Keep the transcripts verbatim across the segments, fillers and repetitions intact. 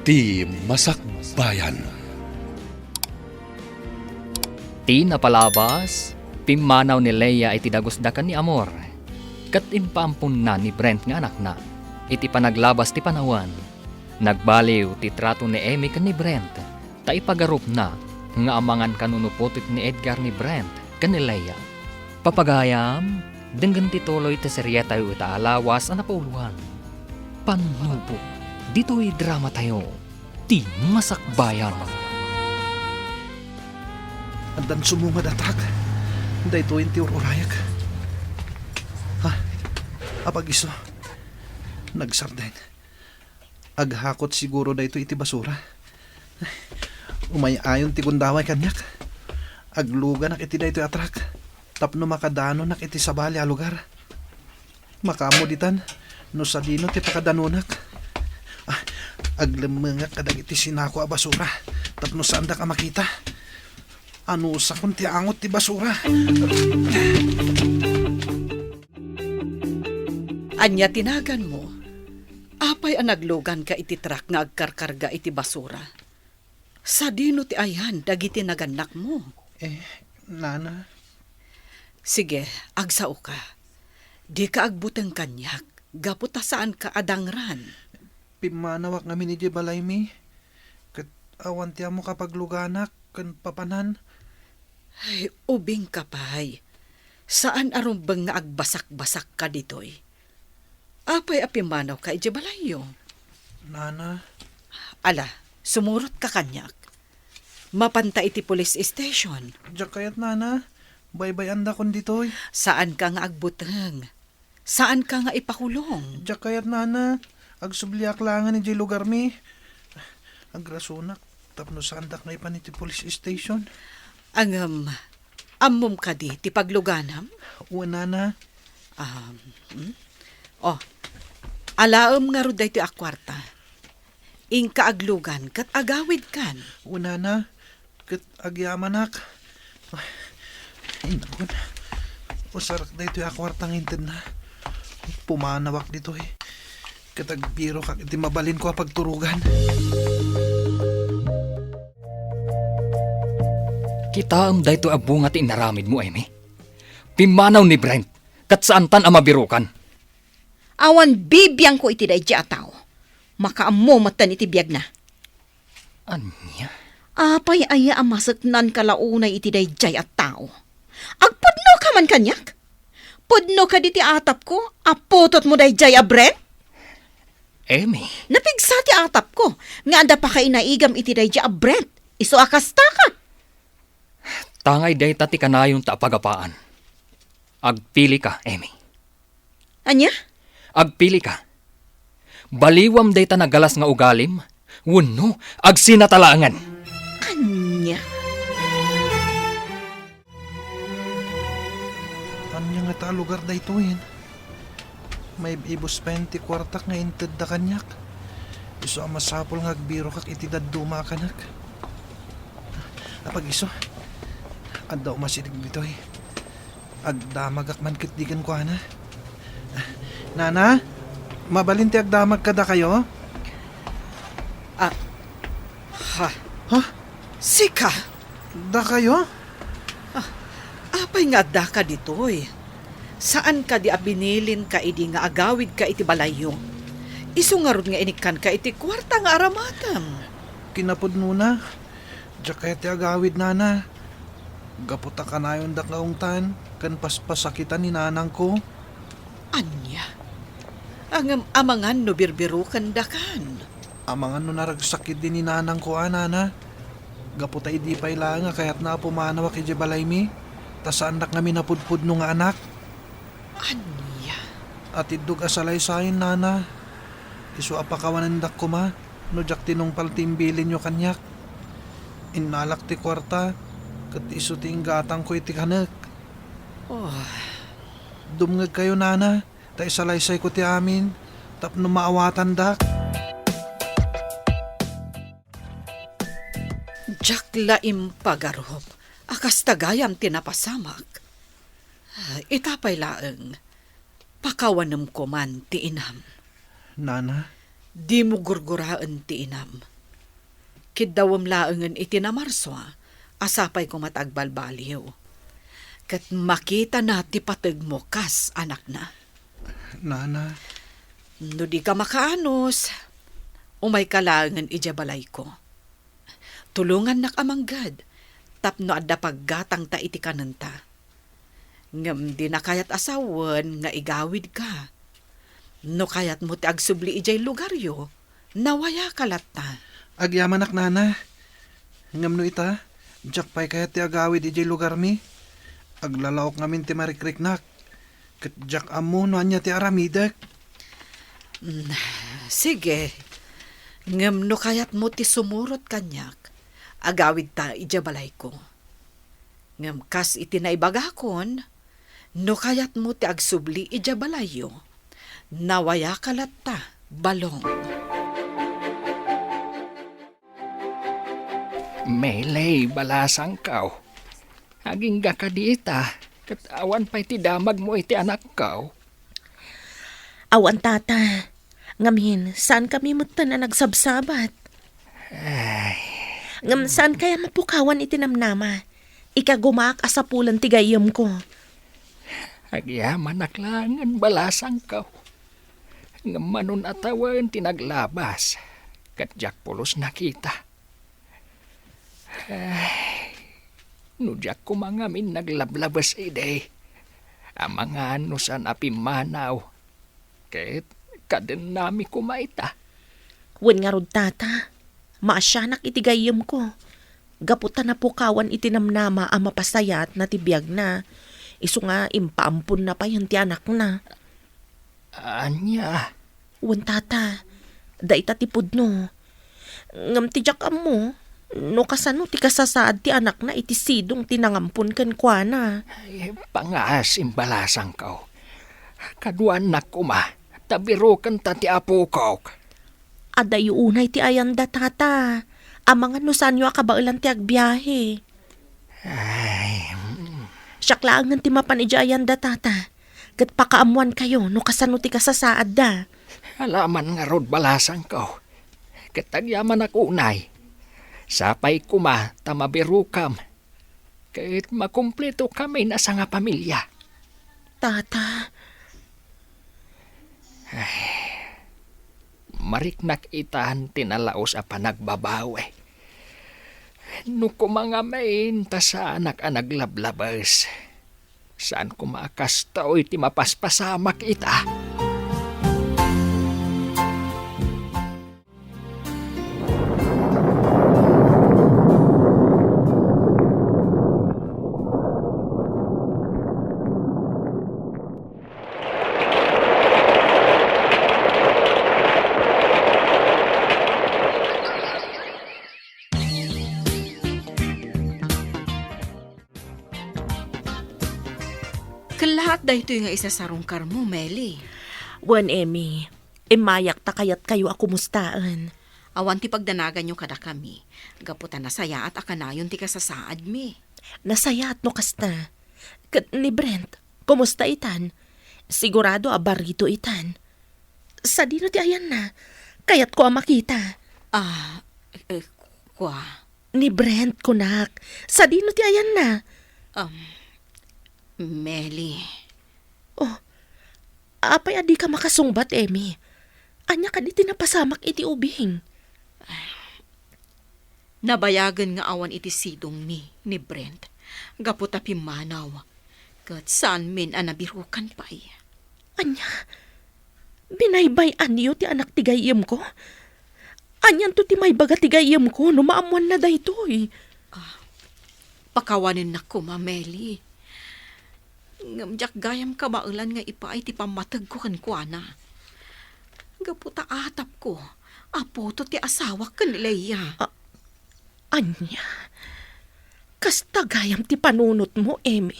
Ti Masakbayan. Ti napalabas, pimmanaw ni Lea iti dagusdakan ni Amor, ket impaampunna ni Brent nga anakna. Iti panaglabas ti panawen, nagbaliw ti trato ni Amy ken ni Brent, ta ipagarupna nga amangan kano no putik ni Edgar ni Brent ken ni Lea. Papagayam, denggen ti tuloy ti serietayo ita a lawas a napauloan, Pannubo, ditoy dramatayo, Ti Masakbayan. Addan sumungad a truck. Daytoyen ti ur-urayak. Ha? Apag-isu. Nagsardeng. Aghakot siguro daytoy iti basura. Umay-ayon ti gundaway kaniak. Agluganak iti daytoy a truck tapno makadanonak iti sabali a lugar. Makaammo ditan no sadino ti pakadanonak. Ah, aglemmengak kadagiti sinako a basura tapno saandak a makita. Anusakon ti angot ti basura. Ania ti naganmo? Apay a nagluganka iti truck nga agkarkarga iti basura? Sadino ti ayan dagiti nagannakmo? Eh, nana. Sige, agsaoka. Dika agbuteng kaniak, gapu ta saanka a dangran. Pimmanawak ngamin idiay balaymi, ket awan ti ammok a pagluganak ken papanan. Ay, ubingka pay. Saan a rumbeng nga agbasakbasakka ditoy. Apay a pimmanawka idiay balayyo? Nana. Ala, sumurotka kaniak. Mapanta iti police station. Diak kayat, nana. Baybay-andakon ditoy. Saanka nga agbuteng. Saanka nga ipakulong. Diak kayat, nana. Agsubliak laengen idiay lugarmi. Agrasunak tapno saandak maipan iti police station. Ngem, ammom kadi ti pagluganam? Wen, nana. Um, hmm? Oh, alaem ngarud daytoy a kuarta. Inka aglugan ket agawidkan. Wen, nana, ket agyamanak. Ay, ay, nakon. Usarak daytoy a kuarta nga intedna. Pumanawak ditoy. Ket agbirokak iti mabalinko a pagturogan. Kitaem daytoy a bunga ti inaramidmo, Amy. Pimmanaw ni Brent, ket saantan a mabirokan. Awan bibiangko iti daydiay a tao. Makaammo metten iti biagna. Ania? Apay aya a maseknanka la unay iti daydiay a tao? Agpudnoka man kaniak? Pudno kadi ti atapko a putotmo daydiay a Brent? Amy. Napigsa ti atapko nga adda pakainaigam iti daydiay a Brent. Isu a kastaka. Tangay dayta ti kanayonta a pagapaan. Agpilika, Amy. Ania? Agpilika. Baliwam dayta nagalas nga ugalim, wenno agsinatalaengan. Ania? Ania ngata a lugar daytoyen? Maib-ibus payen ti kuartak nga intedda kaniak. Isu a masapul nga agbirokak iti dadduma a kanak. Apag-isu, adda umasideg ditoy. Agdamagak man ketdi kenkuana. Nana, mabalin ti agdamag kadakayo? Ah, ha? Ha? Sika? Dakayo? Ah, apay nga addaka ditoy? Saan kadi a binilinka idi nga agawidka iti balayyo? Isu ngarud nga inikkanka iti kuarta nga aramatem. Kinapudnona, diak kayat ti agawid, nana. Gapu ta kanayondak nga ungtan ken paspasakitan ni nanangko. Ania? Ngem amangan no birbirokendakan? Amangan no naragsak ketdi ni nanangko a, nana. Gapu ta idi pay laeng a kayatna a pumanawak idiay balaymi, ta saannak ngamin a pudpudno nga anak. Ania? Atiddog a salaysayen, nana. Isu a pakawanendak koma no diak tinungpal ti imbilinyo kaniak. Innalak ti kuarta, ket isu ti inggatangko iti kanek. Oh. Dumngegkayo, nana, ta isalaysayko ti amin tapno maawatandak. Diak la impagarup a kasta gayam ti napasamak. Ita pay laeng, pakawanem koman ti inam. Nana? Dimo gurguraen ti inam. kiddawem laengen iti namarso a sapay koma ta agbalbaliw. Ket makitana ti pategmo kas anakna. Nana. No di ka makaanus, umayka laengen idiay balayko. Tulongannak a mangged tapno adda paggatangta iti kanenta. Ngem dina kayat a sawen nga igawidka. No kayatmo ti agsubli idiay lugaryo, nawayaka latta. Agyamanak, nana. Ngem no ita, diak pay kayat ti agawid idiay lugarmi. Aglalaok ngamin ti marikriknak. Ket diak ammo no ania ti aramidek. Mm, sige. Ngem no kayatmo ti sumurot kaniak, agawidta idiay balayko. Ngem kas iti naibagakon, no kayatmo ti agsubli idiay balayyo, nawayaka latta, Balong. Meli, balasangko. Agingga kadi ita, ket awan pay ti damagmo iti anakko. Awan, tata. Ngamin, saan kami metten a nagsabsabat. Ay. Ngem saan kaya mapukawan iti namnama? Ikagumaak a sapulen ti gayyemko. Agyamanak laengen, balasangko. Ngem manon a tawen ti naglabas, ket diak pulos nakita. Ay, no diak koma ngamin naglablabes idi, amangan no saan a pimmanaw, ket kadennami koma ita. Wen ngarud, tata, maasianak iti gayyemko. Gapu ta napukawan iti namnama a mapasayaatna ti biagna, isu nga impaamponna payen ti anakna. Ania? Wen, tata, dayta ti pudno. Ngem ti diak ammo, no kasano ti kasasaad ti anakna iti sidong ti nangampon kenkuana. Ay, pangas, balasangko. Kaduaannak koma, ta birokenta ti apokok. Adayo unay ti ayanda, tata. Amangan no saanyo a kabaelan ti agbiahe. Ay, mm. Siak laengen ti mapan idiay ayanda, tata. Ket pakaammoankayo no kasano ti kasasaadda. Alaman ngarud, balasangko. Ket agyamanak unay. Sapay koma ta mabirokam. Ket makumpletokami a sangapamilia. Tata. Ay, mariknak itan ti nalaus a panagbabawi. No koma ngamin ta saanak a naglablabes, saan koma a kastoy ti mapaspasamak ita. Ken laat daytoy nga isasarungkarmo, Meli. Wen, Emmy. Immayak ta kayatkayo a kumustaen. Awan ti pagdanaganyo kadakami, gapu ta nasayaat a kanayon ti kasasaadmi. Nasayaat no kasta. Ket ni Brent, kumusta itan? Sigurado a barito itan. Sadino ti ayanna? Kayatko a makita. Ah, eh, kua. Ni Brent, kunak. Sadino ti ayanna? Um, Meli. Oh, apay a dika makasungbat, Emmy? Ania kadi ti napasamak iti ubing? Nabayagen nga awan iti sidongmi ni Brent gapu ta pimmanaw, ket saanmin a nabirukan pay. Ania? Binaybay-anyo ti anak ti gayyemko? Anianto ti maibaga ti gayyemko no maammoanna daytoy? Ah, pakawanennak koma, Meli. Ngem diak gayam kabaelan nga ipaay ti pammategko kenkuana. Gapu ta atapko a puto ti asawak ken ni Leia. A-, ania? Kasta gayam ti panunotmo, Emmy.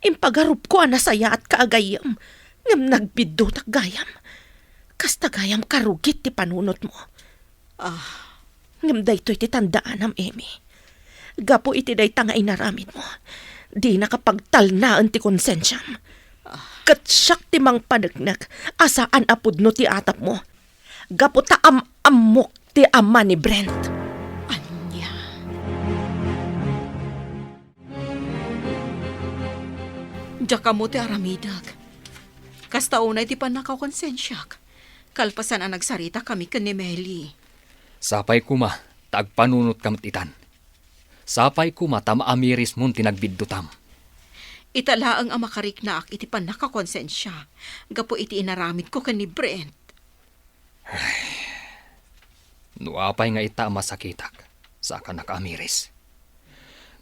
Impagarupko a nasayaatka a gayyem, ngem nagbiddutak gayam. Kasta gayam karugit ti panunotmo. Ah. Ngem daytoy ti tandaanam, Emmy. Gapu iti dayta nga inaramidmo, dinaka pagtalnaen ti konsensiam. Ah. Ket siak ti mangpaneknek a saan a pudno ti atapmo. Gapu ta am-ammok ti ama ni Brent. Diak ammo ti aramidek. Kasta unay ti pannakakonsensiak, kalpasan a nagsaritakami ken ni Meli. Sapay koma ta agpanunot ka met itan. Sapay koma ta maamirismon ti nagbiddutam. Ita laeng a makariknaak iti pannakakonsensia gapu iti inaramidko ken ni Brent. Ay, no apay nga ita a masakitak, saan ka nakaamiris?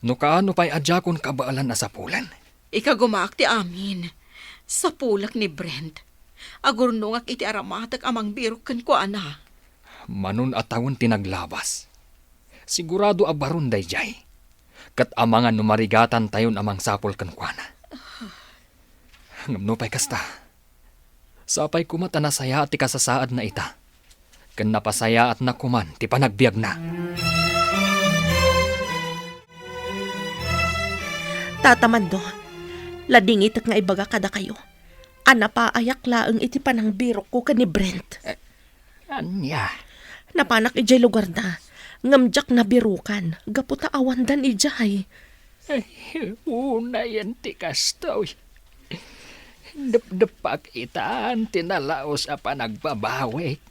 No kaano pay a diakon kabaelan a sapulen? Ikagumaak ti amin. Sapulek ni Brent. Agurnongak iti aramatek a mangbirok kenkuana. Manon a tawen ti naglabas. Sigurado a baron daydiay. Ket amangan no marigatantayon a mangsapul kenkuana. Ngem nupay kasta, sapay koma ta nasayaat ti kasasaadna ita, ken napasayaatna koman ti panagbiagna. Tata Mando, ladingitek nga ibaga kadakayo a napaayak laeng iti panangbirokko ken ni Brent. Ania? Napanak idiay lugarda, ngem diak nabirukan gapu ta awandan idiay. Ay, unayen ti kastoy. Depdepak itan ti nalaus a panagbabawik.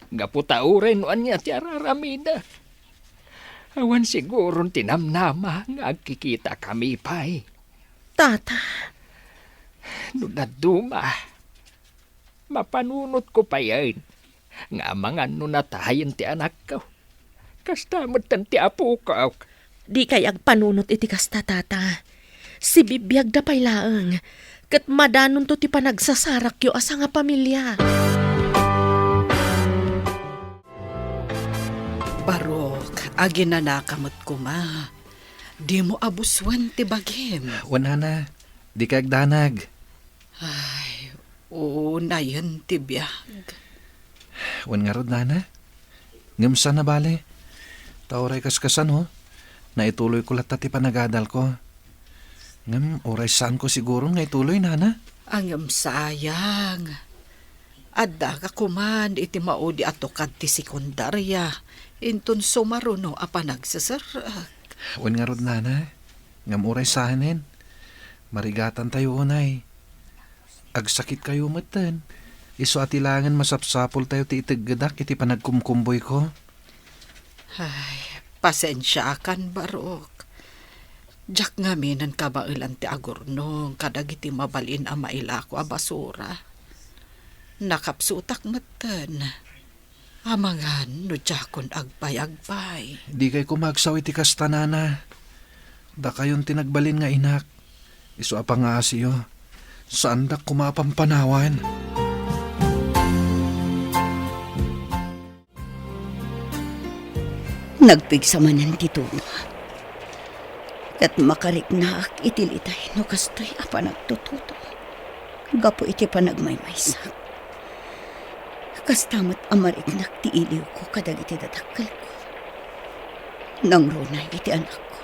Gapu ta uray no ania ti araramida, awan siguron ti namnama nga agkikitakami pay. Tata. No dadduma, mapanunotko payen nga amangan no natayen ti anakko. Kasta metten ti apokok. Dikay agpanunot iti kasta, Tata. Sibibiagda pay laeng, ket madanonto ti panagsasarakyo a sangapamilia. Barok, aginanaka met koma. Dimo abusuen ti bagim. Wen, nana, dikay agdanag. Ay, unayen ti biag. Wen ngarud, nana. Ngem saan a bale. Ta uray kaskasano, naituloyko latta ti panagadalko. Ngem uray saanko siguron nga ituloy, nana. Ngem sayang. Addaka koman iti maudi a tukad ti sekundaria, inton sumaruno a panagseserrek. Wen ngarud, nana, ngem uray saanen. Marigatantayo unay. Agsakitkayo metten. Isu a ti laengen masapsapultayo ti iteggedak iti panagkumkumboyko. Ay, pasensiakan, Barok. Diak ngaminen kabaelan ti agurnong kadagiti mabalin a mailako a basura. Nakapsutak metten. Amangan no diakon agpayagpay. Dikay koma agsaw iti kasta, nana. Dakayon ti nagbalin nga inak. Isu a pangaasiyo. Saandak koma a pampanawan. Nagpigsa manen ti tuno. Ket makariknaak iti litay no kastoy a panagtutudo gapu iti panagmaymaysak. Kasta met a mariknak ti iliwko kadagiti dadakkelko. Nangruna iti anakko.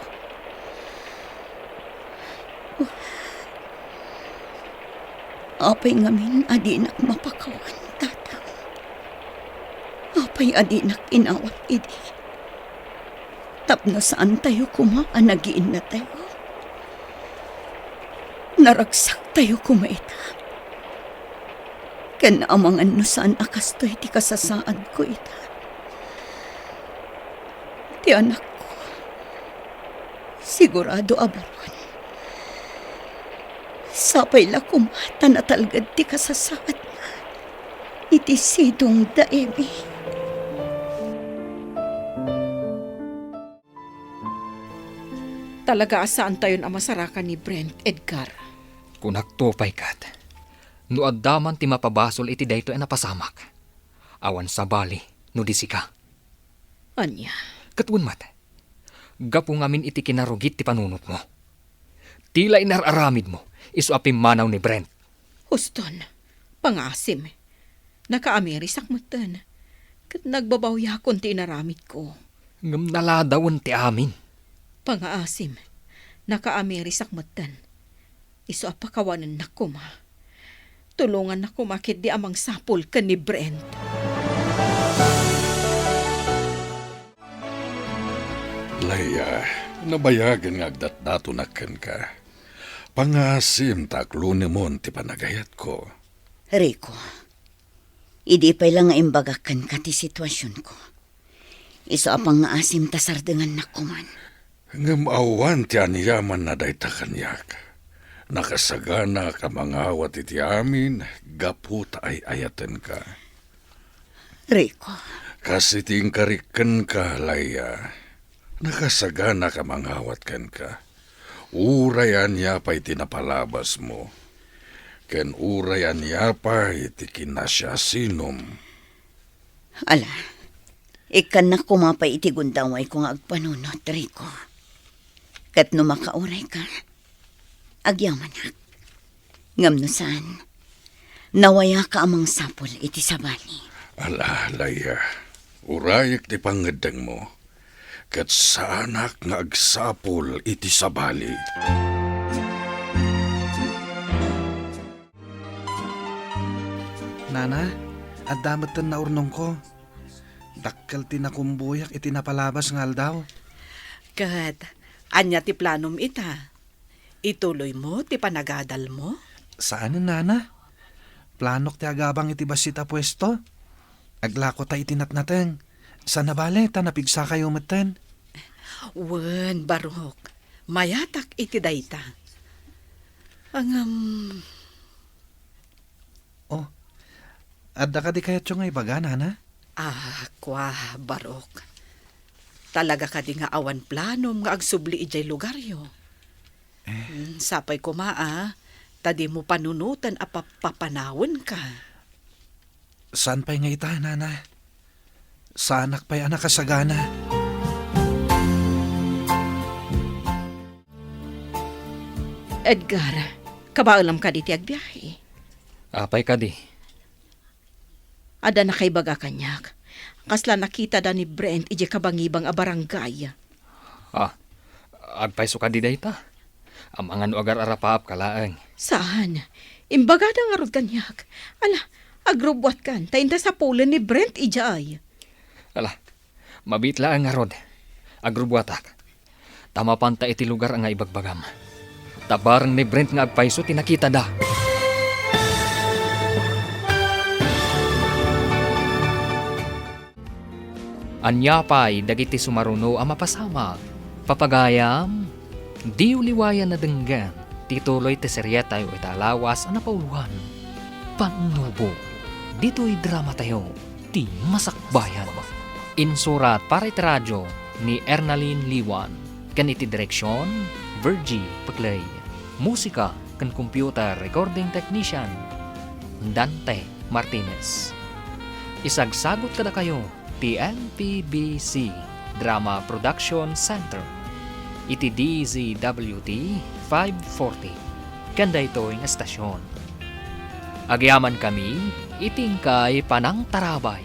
Apay ngamin a dinak mapakawan, Tatang? Apay a dinak inawat idi? Tapno saantayo koma a nagiinnatayo. Naragsaktayo koma ita. Ken amangan no saan a kastoy ti kasasaadko ita. Ti anakko, sigurado a baron. Sapay la koma ta natalged ti kasasaadna iti sidong da Emi. Talaga a saantayon a masarakan ni Brent, Edgar. Kunakto pay ket, no adda man ti mapabasol iti daytoy a napasamak, awan sabali no di sika. Ania? Ket wen met, gapu ngamin iti kinarugit ti panunotmo. Ti la inar-aramidmo, isu a pimmanaw ni Brent. Huston, pangaasim. Nakaamirisak metten, ket nagbabawiakon ti inaramidko. Ngem naladawen ti amin. Pangaasim, nakaamirisak metten. Isu a pakawanennak koma. Tulongannak koma ketdi a mangsapul ken ni Brent. Leia, nabayagen nga agdatdatonak kenka. Pangaasim ta aklunemon ti panagayatko. Rico, idi pay la nga imbagak kenka ti situasionko, isu a pangaasim ta sardengannak koman. Ngem awan ti aniamanna dayta kaniak. Nakasaganak a mangawat iti amin gapu ta ay-ayatenka. Rico. Kas iti inkarik kenka, Laia, nakasaganak a mangawat kenka. Uray ania pay ti napalabasmo, ken uray ania pay ti kinasiasinom. Ala, ikkannak koma pay iti gundawayko nga agpanunot, Rico. Ket no makaurayka, agyamanak. Ngem no saan, nawayaka a mangsapul iti sabali. Ala, Laia, urayek ti pangngeddengmo, ket saanak nga agsapul iti sabali. Nana, adda metten naurnongko. Dakkel ti nakumbuyak iti napalabas nga aldaw. Ket ania ti planom ita? Ituloymo ti panagadalmo? Saanen, Nana. Planok ti agabang iti bassit a puesto. Aglako ta iti natnateng. Sana bale ta napigsakayo metten. Wen, Barok. Mayatak iti dayta. Ngem, Oh, adda kadi kayatyo nga ibaga, Nana? Ah, kua, Barok. Talaga kadi nga awan planom nga agsubli idiay lugaryo? Eh. Hmm, sapay koma, a, ta dimo panunoten a papapanawenka. Saan pay nga ita, Nana? Saanak pay a nakasagana. Edgar, kabaelam kadi ti agbiahe? Apay kadi? Adda nakaibaga kaniak. Kasla nakitada ni Brent idiay kabangibang a barangay. Ah, agpayso kadi dayta? Amangan no agar-arapaapka laeng. Saan? Imbagada ngarud kaniak. Ala, agrubbuatkan, ta inta sapulen ni Brent idiay. Ala, mabiit laeng ngarud. Agrubbuatak. Ta mapanta iti lugar a nga ibagbagam. Ta bareng ni Brent nga agpayso ti nakitada. Ania pay dagiti sumaruno a mapasamak? Papagayam, diyo liwayan a denggen ti tuloy ti serietayo ita a lawas a napauloan, Pannubo, ditoy dramatayo, Ti Masakbayan. Insurat para iti radio ni Ernalyn Liwan, ken iti direksion, Virgie Peclay. Musika ken computer recording technician, Dante Martinez. Isagsagut kadakayo ti M P B C Drama Production Center iti D Z W T five forty ken daytoy nga estasion. Agyamankami iti inkay panangtarabay